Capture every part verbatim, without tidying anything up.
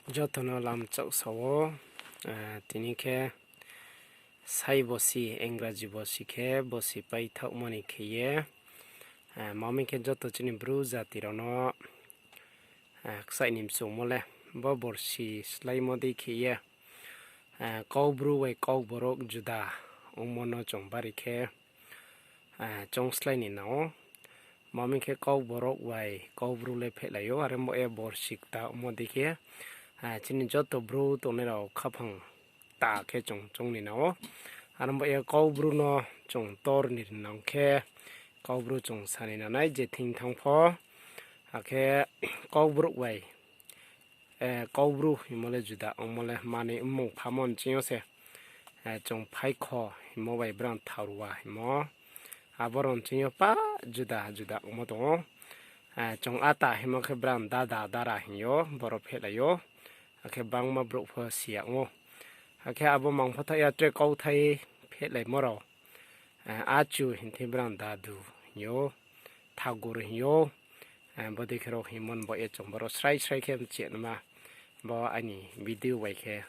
Joto no lamchaksa wo, tini khe sai bosi, Engraji bosi khe bosi paithaohmo ni khe ye, ma mi khe joto chini Bru jati rao no kchaih ni mchungmo le bo borsi sláimo dei khe ye, Kaubru bai Kauboroh juda ongmo no chung bari khe choungslái ni nang ou. Ma mi khe Kauboroh bai Kaubru le phehlai ou, are bo ye borsi kta ongmo dei khe, chini joto Bru tongnai rao khaphang kta khe chung choung ni nang ou. Are bo ye Kaubru no chung tor ni nang khe, Kaubru chung sa ni nang nai je thing thanng pho, akhe Kauboroh bai Kaubru hingmo le juda ongmo le manoi mmung phamo nching yo se, chung Phaikho hingmo bai brang Tharuwa hingmo, abo rao nching yo pa juda juda ongmo tong ou. Chung Ata hingmo khe brang Dada Dara hing yo, boro phehlai ou, akhe bangma brouh pho si ya ong ou. Akhe abo mang pho thaoh ya tre kauthai phehlaimo rao, Achu hing thei brang Dadu hing ou, Thagur hing ou, bodei khe rao hingmo ni baoh ye chung boro srai srai khe mchih naima, bo aini video bai khe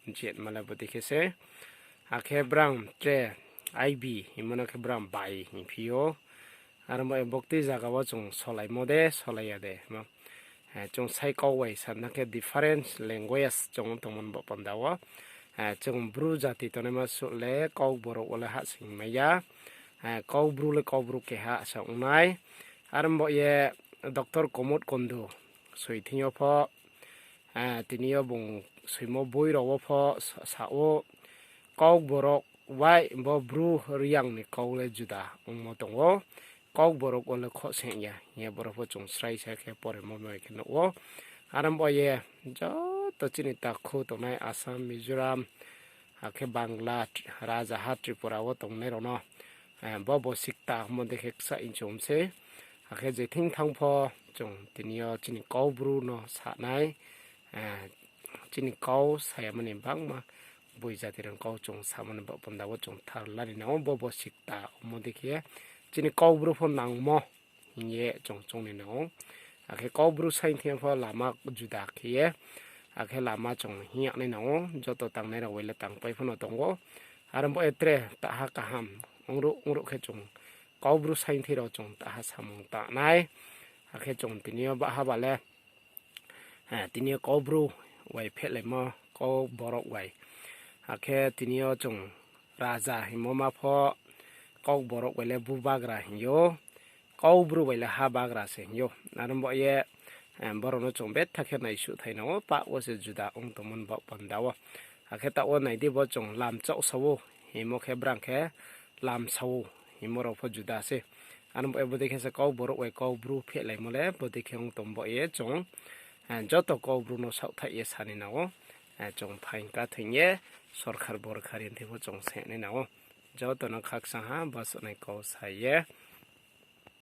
mchih naima le bodei khe se. Akhe brang tre Aibi hingmo no khe brang Bai hing phi ou. Are bo ye boktui zaga wo chung solaimo de, solai ya de, chung sai kau bai sa na khe difference language chung tongmo ni baoh panda wo. Chung Bru jati tongnaima suh le Kauboroh wo le hahsoing mai ya, Kaubru le Kaubru keha sa ong nai. Are bo ye Doctor Komod Kondu soi thing yo pho, tini yo bung soimo boi rao wo pho sa ou, Kauboroh bai bo Bru Reang ni kau le juda ongmo tong ou. Kauboroh wo le khohsoing ya hing ye boro pho chung srai sa khe poremo bai khe nuh ou. Are bo ye joto chini takhu tongnai Assam, Mizoram, akhe Bangla, Rajaha, Tripura wo tongnai rao no bo borsi kta mo dei khe kchaih nchum sei. Akhe je thing thanng pho chung tini yo chini Kaubru no sa nai, chini kau sa ya mani bangma boi jati rao kau chung samo ni baoh panda wo chung thar la ni nang ou, bo borsi kta ongmo dei khe chini Kaubru pho nangmo hing ye chung choung ni nang ou. Akhe Kaubru saing thing yo pho lama juda khe ye, akhe lama chung hing yag nai nang ou, joto tangnai rao bai le tangpai pho no tong ou. Are bo ye tre taha kaham ongruh ongruh khe chung Kaubru saing thing rao chung taha samung tang nai. Akhe chung tini yo baha ba le, tini yo Kaubru bai phehlaimo, Kauboroh bai. Akhe tini yo chung raja hingmo ma pho Kauboroh bai le bubagra hing ou, Kaubru bai le habagra se hing ou. Are bo ye boro no chung betha khe naisuh thai nang ou, pah wo se juda ong tongmo ni baoh panda wo. Akhe taoh wo nai di, bo chung lamchaksa ou hingmo khe brang khe lamsa ou hingmo rao pho juda se. Are bo ye bodei khe se Kauboroh bai Kaubru phehlaimo le bodei khe ong tong bo ye chung joto Kaubru no saohthaih ye sa ni nang ou. Chung phaing ka thoing ye sorkar borkar yen thing pho chung se nai nang ou. Joto no khakchang ha, basuh nai kau sa ye